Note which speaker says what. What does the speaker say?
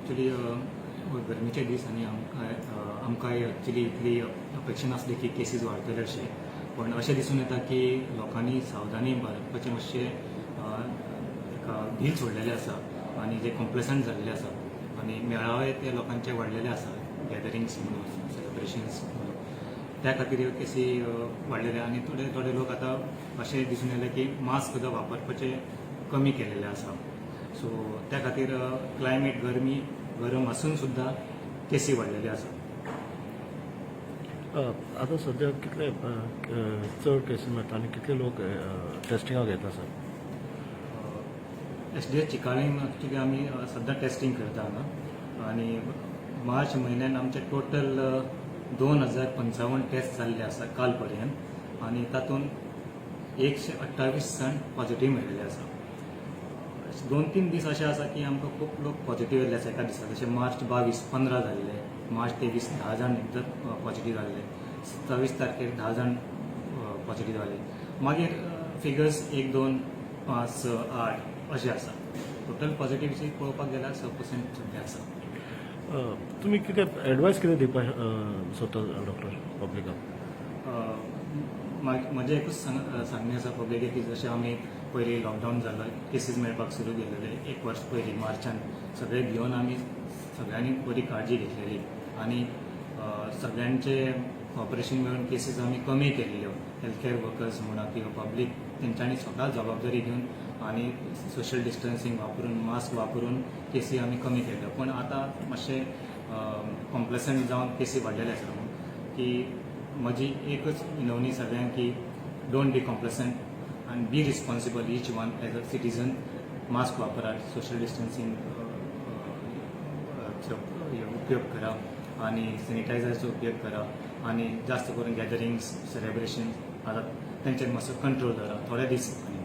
Speaker 1: Actually गरमेचे दीस आनी आमकां एक्चुली इतली अपेक्षा नासली की केसीस वाडटले अशे. पण अशें दिसून येता की लोकांनी सावधानी बाळगपाचें मातशें एका ढील सोडलेलें आसा आनी जे कॉम्प्लेसंट जाल्ले आसा आनी मेळावे ते लोकांचे वाडलेले आसा, गॅदरिंग्स म्हणून, सेलिब्रेशन्स म्हणून. त्या खातीर ह्यो केसी वाडलेले आनी थोडे थोडे लोक आतां अशें दिसून येयलें की मास्क सुद्दां वापरपाचें कमी केलेलें आसा. सो त्या खातीर क्लायमेट गरमी गरम आसून सुद्दां केसी वाडलेले आसा.
Speaker 2: आतां सद्या कितले चड केसी मेळटा आनी कितले लोक टेस्टिंगाक येता सर?
Speaker 1: एसडीएच चिकाळीम एक्चुली आमी सद्दां टेस्टींग करता हांगा आनी मार्च म्हयन्यान आमचे टोटल 2055 टेस्ट जाल्ले आसा काल पर्यंत आनी तातूंत 128 जाण पॉझिटीव मेळिल्ले आसा. 2-3 दीस अशे आसा की आमकां खूब लोक पॉझिटीव येयल्ले आसा एका दिसा. जशे मार्च 22 15 जाल्ले, मार्च 23 10 जाण एकदम पॉझिटीव जाल्ले, 27 तारखेर 10 जाण पॉझिटीव जाले. मागीर फिगर्स एक, दोन, पांच, स, आठ अशें आसा. टोटल पॉझिटिव्ह पळोवपाक गेल्यार 6% सद्या आसा.
Speaker 2: तुमी कितें एडवायस कितें दिवपाक सोदता डॉक्टर पब्लिकाक?
Speaker 1: म्हजें एकूच सांगणें आसा पब्लिकेक की जशें आमी पयलीं लॉकडावन जालो, केसीस मेळपाक सुरू केलेले एक वर्स पयलीं मार्चान, सगळे भिवन आमी सगळ्यांनी बरी काळजी घेतलेली आनी सगळ्यांचे कॉपरेशन मेळून केसीस आमी कमी केल्ल्यो. हेल्थ केअर वर्कर्स म्हणा किंवा पब्लीक, तेंच्यांनी स्वता जबाबदारी घेवन आनी सोशल डिस्टन्सींग वापरून, मास्क वापरून केसी आमी कमी केल्ल्यो. पूण आतां मातशें कॉम्प्लेसंट जावन केसी वाडलेले आसा की म्हजी एकच विनवणी सगळ्यांक की don't be complacent and be responsible, each one as a citizen. Mask वापरात, सोशल डिस्टन्सिंग उपयोग करा आणि सॅनिटायझरचो उपयोग करा आनी जास्त करून गॅदरिंग्स, सेलेब्रेशन आता तेंचेर मातसो कंट्रोल दवरा थोडे दीस आनी